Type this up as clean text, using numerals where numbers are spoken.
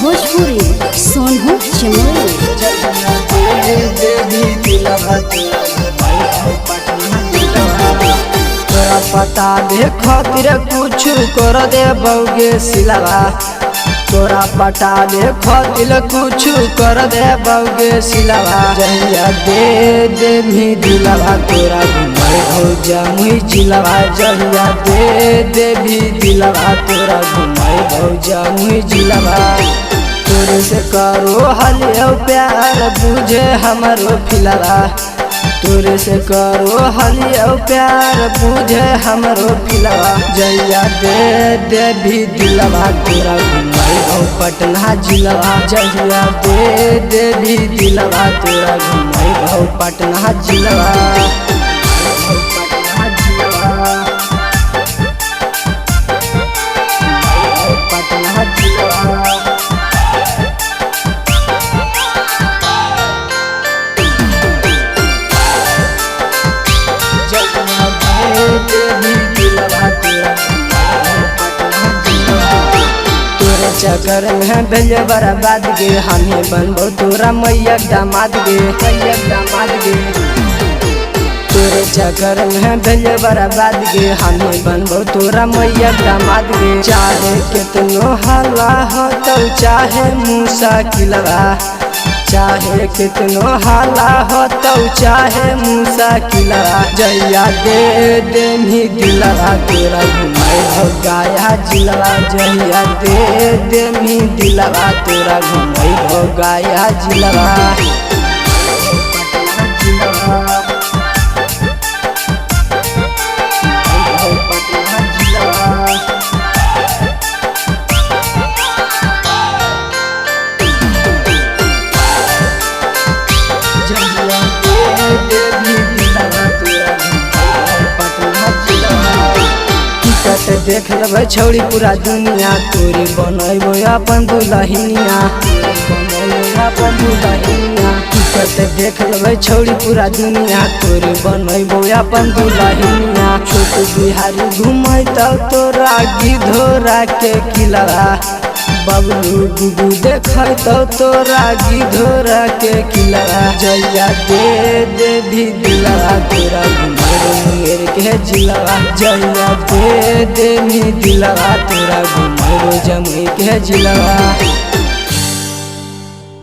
भोजपुरी सोनू चमोली। तोरा पता दे खातिर कुछ कर दे बौगे सिलवा, तोरा पटा दे खातिर कुछ कर दे बौगे सिलवा। जहिया दे दे भी दिलवा तोरा घुमाई हो जमुई जिलवा, जहिया दे दे भी दिलवा तोरा घुमाई हो जमुई जिलवा। तोरे से करो हलियो प्यार बुझे हमरो फिलवा, तोरे से करो हलियो प्यार बुझे हमरो फिलवा। जहिया दे दे भी दिलवा तोरा घुमाई हो पटना जिलवा, जहिया दे दे भी दिलवा तोरा घुमाई हो पटना जिलवा। पटना जिलवा। तोरे चक्कर में भेज बर्बाद गे, हमें बनबो तोरा मैया दामाद गे, मैया दामाद गे। तोरे चक्कर में भेज बर्बाद गे, हमें बनबो तोरा मैया दामाद गे। चाहे कितनो हल्ला हो तो चाहे मूसा किलवा, चाहे कितनो हाला हो तो चाहे मूसा किलवा। जहिया दे दे भी दिलवा तोरा घुमाई हो गया जिलवा, जहिया दे दे भी दिलवा तोरा घुमाई हो गया जिलवा। टिकट देख लेबै छौड़ी पूरा दुनिया, तोरी बनैबो अपन दुलहिनिया, अपन दुलहिनिया। टिकट देख लेबै छौड़ी पूरा दुनिया, तोरी बनैबो अपन दुलहिनिया। छोट बिहारी घुमैतौ तोरा गिधोरा के किलवा, बबलू गुगू देखैतौ तोरा गिधोरा के किलवा। जहिया दे दे भी दिलवा तोरा घुमैबो मुंगेर के जिलवा, जहिया दे दे भी दिलवा तोरा घुमैबो जमुई के जिलवा।